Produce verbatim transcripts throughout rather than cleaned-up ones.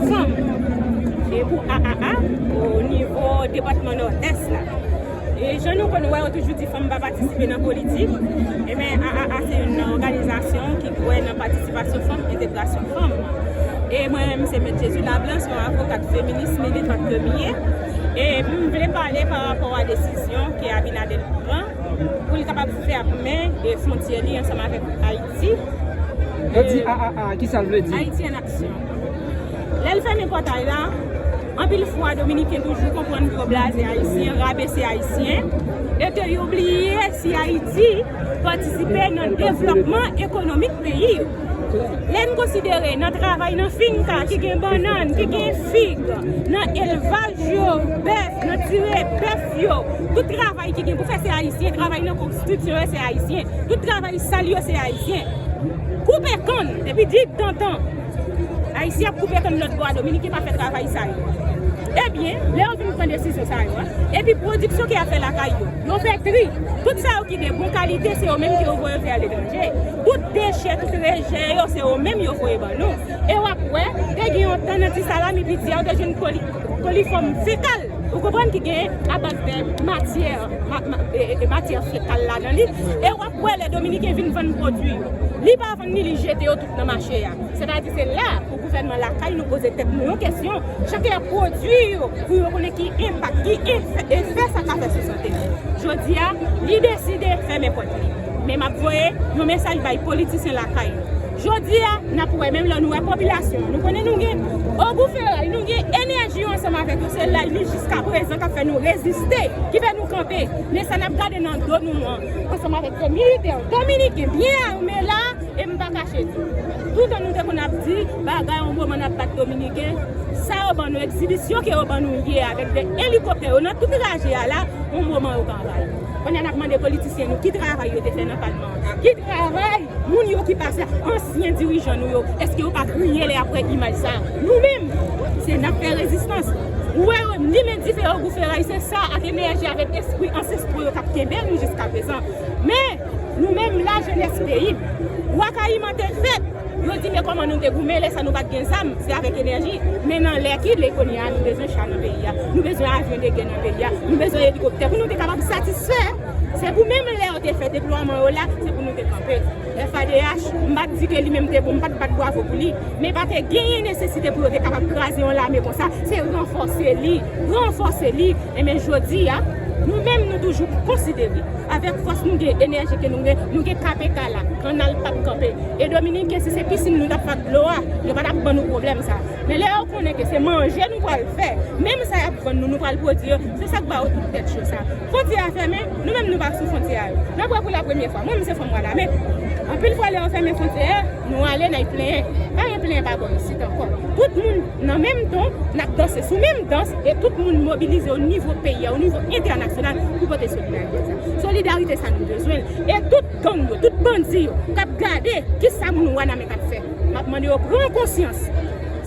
Fanm. E pou A A A, o nivo depatman Nòdès la. E jan nou konn wè, yo toujou di fanm pa patisipe nan politik. Ebyen, A A A se yon òganizasyon ki kwè nan patisipasyon fanm, entegrasyon fanm. E mwen menm, se Mèt Jezi Lablan, se yon avokat feminis militant ke m ye. E m vle pale pa rapò a desizyon ke Abinader pran pou l kapab fèmen e fwontyè li ansanm avèk Ayiti. Lè w di A A A, ki sa l vle di? Ayiti an aksyon. Lè l fèmen pòtay la, anpil fwa Dominiken toujou konprann kòb la se Ayisyen, rabese Ayisyen, e ke yo bliye si Ayiti patisipe nan devlòpman ekonomik peyi yo. Lè n konsidere nan travay nan finka ki gen bannann, ki gen fig, nan elvaj yo, bèf, nan tire bèf yo, tout travay ki gen pou fè se Ayisyen, travay nan konstriksyon yo se Ayisyen, tout travay sal yo se Ayisyen. Koupe kann, depi digdantan, Ayisyen ap koupe kann lòt bò a, Dominiken pa fè travay sa yo. Ebyen, lè yo vin pran desizyon sa yo a, epi pwodiksyon ke y ap fè lakay yo, yo fè tri. Tout sa yo ki de bon kalite, se yo menm ke yo voye fè aletranje. Tout dechè, tout rejè yo, se yo menm yo voye ban nou. E w ap wè, te gen yon tan nan ti salami piti a, ou te jwenn koli-, kolifòm fekal. Ou konprann, ki gen abaz de matyè, ma-, ma-, e, e, e, matyè fekal ladan li. E w ap wè lè Dominiken vin vann pwodui yo. Li pa vann ni li jete yo tout nan mache a. Sètadi se la pou gouvènman lakay nou poze tèt nou yon kesyon. Jan ke y ap pwodui yo, pou yo konnen ki enpak, ki efè, efè sa ka fè sou sante nou. Jodi a, li deside fèmen pòt li. Men m ap voye yon mesaj bay politisyen lakay nou. Jodi a, n ap wè, menm lè nou wè popilasyon an, nou konnen nou gen Ogou Feray, nou gen enèji yo ansanm avèk yo, se laj li jiska prezan k ap fè nou reziste, ki fè nou kanpe. Men sa n ap gade nan do nou an, ansanm avèk de militè dominiken byen ame la, e m pa kache di. Toutan nou te konn ap di, bagay yon moman n ap bat Dominiken, sa yo ban nou, egzibisyon ke yo ban nou yè avèk de elikoptè yo nan tout raje a la, yon moman yo ka anvayi. Kounye a n ap mande politisyen nou ki travay yo te fè nan palman an, ki travay moun yo ki pase, ansyen dirijan nou yo, èske yo pa kriye lè y ap wè imaj sa a? Nou menm, se n ap fè rezistans. Ou wè yo limen dife Ogou Feray, se sa ak enèji, avèk espri ansestro yo k ap kenbe nou jiska prezan. Men, nou menm, lajenès peyi m, Wa Kayiman te fèt. Yo di, men kòman nou te goumen, lè sa nou pa t gen zam, se avèk enèji. Men nan lè ki lè kounye a, nou bezwen cha nan peyi a, nou bezwen avyon de gè nan peyi a, nou bezwen elikoptè pou nou te kapab satisfè. Se pou menm lè yo te fè deplwaman yo la, se pou nou te kanpe. F A D H, m pa t di ke li menm te bon, m pa t bat bwavo pou li. Men pa te genyen nesesite pou yo te kapab kraze yon lame konsa. Se ranfòse li, ranfòse li. Enben, jodi a, nou menm, nou toujou konsidere, avèk fòs nou gen, enèji ke nou gen, nou gen K P K la, kannal p ap kanpe. E Dominiken, si se pisin nou t ap fè ak dlo a, yo pa t ap ban nou pwoblèm sa. Men lè yo konnen ke se manje nou pral fè, menm sa y ap vann nou, nou pral pwodui yo, se sa k ba yo tout tèt cho sa. Fwontyè a fèmen, nou menm nou pa sou fwontyè a yo. N ap wè pou la premyè fwa. Mwen menm se fanm Wadame. Anpil fwa lè yo fèmen fwontyè a, nou ale, n al plenyen. Pa gen plenyen pa bò isit ankò. Tout moun nan menm ton, n ap danse sou menm dans, e tout moun mobilize o nivo peyi a, o nivo entènasyonal pou pote solidarite sa. Solidarite sa nou bezwen l. E tout gang yo, tout bandi yo, k ap gade kisa moun Wanament ap fè. M ap mande yo pran konsyans.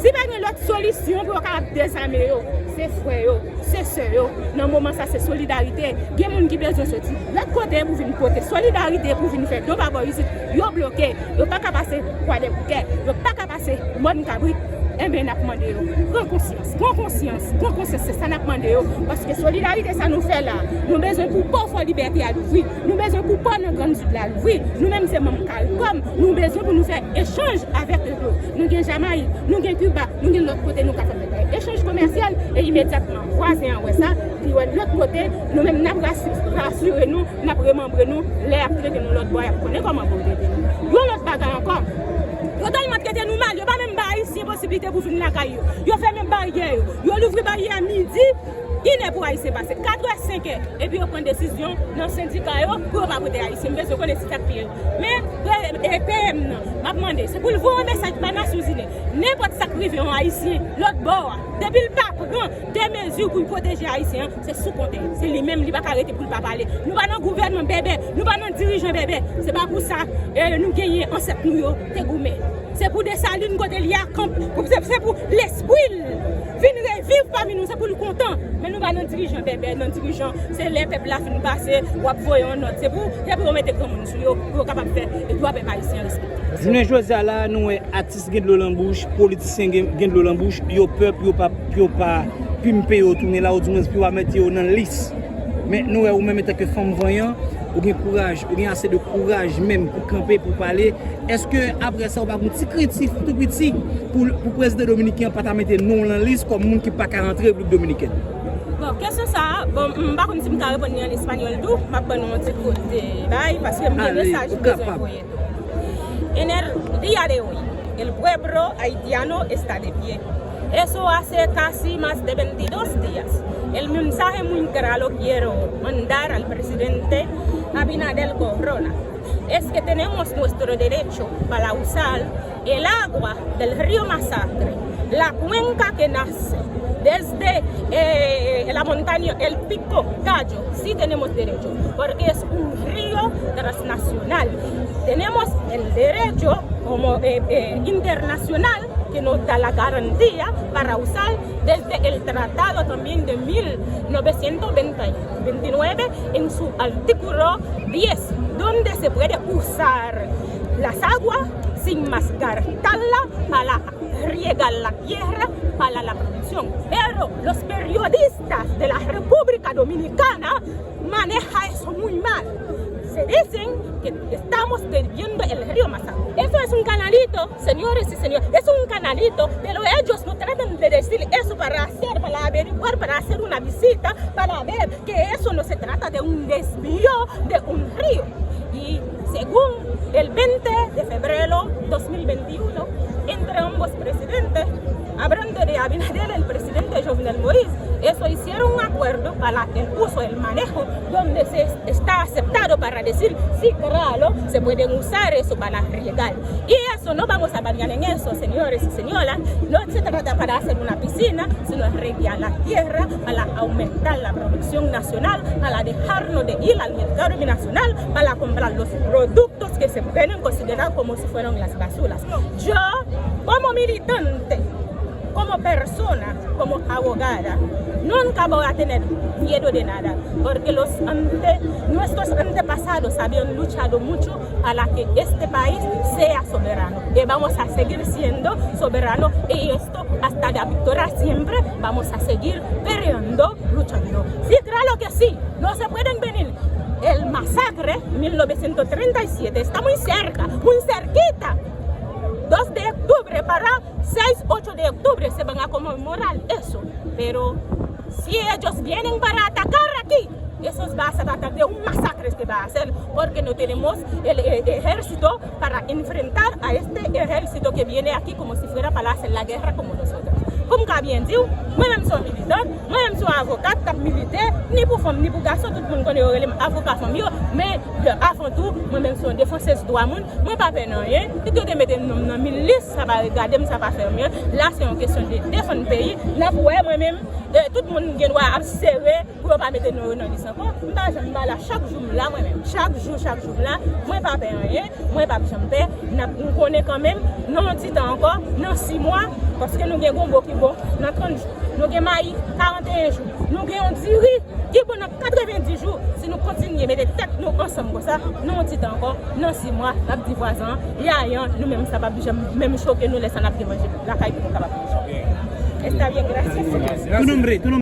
Si pa gen lòt solisyon pou yo kapab dezame yo, se frè yo, se sè yo. Nan moman sa, se solidarite. Gen moun ki bezwen soti lòt kote pou vin pote solidarite, pou vin fè don pa bò isit. Yo bloke, yo pa ka pase Kwadèboukè, yo pa ka pase Mòn Kabrit. Enben, n ap mande yo, pran konsyans, pran konsyans, pran konsyans, se sa n ap mande yo. Paske solidarite sa nou fè la, nou bezwen pou pò Fò Libète a louvri. Nou bezwen pou pò nan Grann Sid la louvri. Nou menm se manm Karikòm. Nou bezwen pou nou fè echanj avèk lòt. Nou gen Jamayik, nou gen Kiba, nou gen lòt kote nou ka fè bagay. Echanj komèsyal e imedyatman vwazen an wè sa, li wè lòt kote, nou menm n ap rasi-, rasire nou, n ap remanbre nou, lè y ap trete nou lòt bò, y ap konnen kòman pou yo trete nou. Yon lòt bagay ankò, yo tèlman trete nou mal, yo pa menm ba Ayisyen posiblite pou vin lakay yo. Yo fèmen baryè yo, yo louvri baryè a midi, inè pou Ayisyen pase, katrè, senkè, epi yo pran desizyon nan sendika yo pou yo pa vote Ayisyen. M bezwen konnen si sa k pi. Men, e, e, P M nan, m ap mande, se pou l voye yon mesaj ba Nasyonzini. Nenpòt sa k rive yon Ayisyen lòt bò a, depi l pa pran de mezi pou l pwoteje Ayisyen an, se sou kontè. Se li menm, li pa ka rete pou l pa pale. Nou pa nan gouvènman bèbè, nou pa nan dirijan bèbè. Se pa pou sa, e, nou genyen ansèt nou yo te goumen. Se pou Desalin kote li a kanpe, se, se pou lespri l vin reviv pami nou, se pou l kontan. Men nou pa nan dirijan bèbè, nan dirijan, se lè pèp la fin pase, w ap voye yon nòt. Se pou, se pou yo mete granmoun sou yo, pou yo kapab fè dwa pèp ayisyen an respekte. Jounen jodi a la, nou wè atis gen dlo nan bouch, politisyen gen, gen dlo nan bouch, yo pè pou yo pa, pou yo pa pimpe yo tounen la, oudimwens pou yo pa mete yo nan lis. Men nou wè ou menm antanke fanm vanyan, ou gen kouraj, ou gen ase de kouraj menm pou kanpe, pou pale. Èske apre sa ou pa gen yon ti krentif tou piti pou, pou prezidan dominiken an pa ta mete non w nan lis kòm moun ki pa ka rantre Repiblik Dominikèn? Bon, kesyon sa a, bon, m pa konn si m ka reponn li an espanyòl tou, m ap ban nou yon ti kout, e, bay, paske m gen mesaj m bezwen voye tou. En el día de hoy, el pueblo haitiano está de pie. Eso hace casi más de veintidós días. El mensaje muy claro quiero mandar al presidente Abinader Corona es que tenemos nuestro derecho para usar el agua del río Masacre, la cuenca que nace desde eh, la montaña El Pico Gallo, sí tenemos derecho, porque es un río transnacional. Tenemos el derecho como eh, eh, internacional que nos da la garantía para usar desde el tratado también de mil novecientos veintinueve en su artículo diez, donde se puede usar las aguas sin más gastarla para riegar la tierra para la producción. Pero los periodistas de la República Dominicana maneja eso muy mal. Se dicen que estamos debiendo el río Masacre. Eso es un canalito, señores y señores. Es un canalito, pero ellos no tratan de decir eso para hacer, para averiguar, para hacer una visita, para ver que eso no se trata de un desvío de un río. Y según el veinte de febrero dos mil veintiuno, entre ambos presidentes, hablando de Abinader, el presidente Jovenel Moïse, eso hicieron un acuerdo para el uso, el manejo, donde se está aceptado para decir, sí, claro, se pueden usar eso para regar. Y eso, no vamos a bañar en eso, señores y señoras. No se trata para hacer una piscina, sino regar la tierra para aumentar la producción nacional, para dejarnos de ir al mercado binacional para comprar los productos que se pueden considerar como si fueran las basuras. Yo, como militante, como persona, como abogada, nunca voy a tener miedo de nada, porque los ante, nuestros antepasados habían luchado mucho para que este país sea soberano. Y vamos a seguir siendo soberano y esto hasta la victoria siempre vamos a seguir peleando, luchando. Sí, claro que sí, no se pueden venir. El masacre mil novecientos treinta y siete está muy cerca, muy cerquita. Dos de octubre para seis, ocho de octubre se van a conmemorar eso. Pero si ellos vienen para atacar aquí, eso va a ser de un masacre que va a ser, porque no tenemos el, el ejército para enfrentar a este ejército que viene aquí como si fuera para hacer la guerra como nosotros. Pou m ka byen di w, mwen menm se yon militant, mwen menm se yon avokat k ap milite, ni pou fanm, ni pou gason, tout moun konnen yo rele m avoka fanm yo, men, avan tou, mwen menm se yon defansèz dwa moun, mwen pa pè nan anyen, kit yo te mete non m nan mil lis, sa pa regade m, sa pa fè m anyen, la se yon kesyon de defann peyi, n ap wè mwen menm, e, tout moun gen dwa ap sere, pou yo pa mete non yo nan lis ankò. M pa janm pa la, chak jou m la mwen menm. Chak jou, chak jou m la, mwen pa pè anyen, mwen p ap janm pè. N ap, nou konnen kanmenm, nan yon ti tan ankò, nan sis mwa, paske nou gen gonbo ki bon nan trant jou. Nou gen mayi karanteyen jou. Nou gen yon diri ki bon nan katrevendis jou. Si nou kontinye mete tèt nou ansanm konsa, nan yon ti tan ankò, nan sis mwa, n ap di vwazan an, yayan, nou menm sa p ap janm menm choke nou lè sa n ap gen manje lakay pou nou kapab manje. Está bien, gracias. Tu nombre, tu nombre.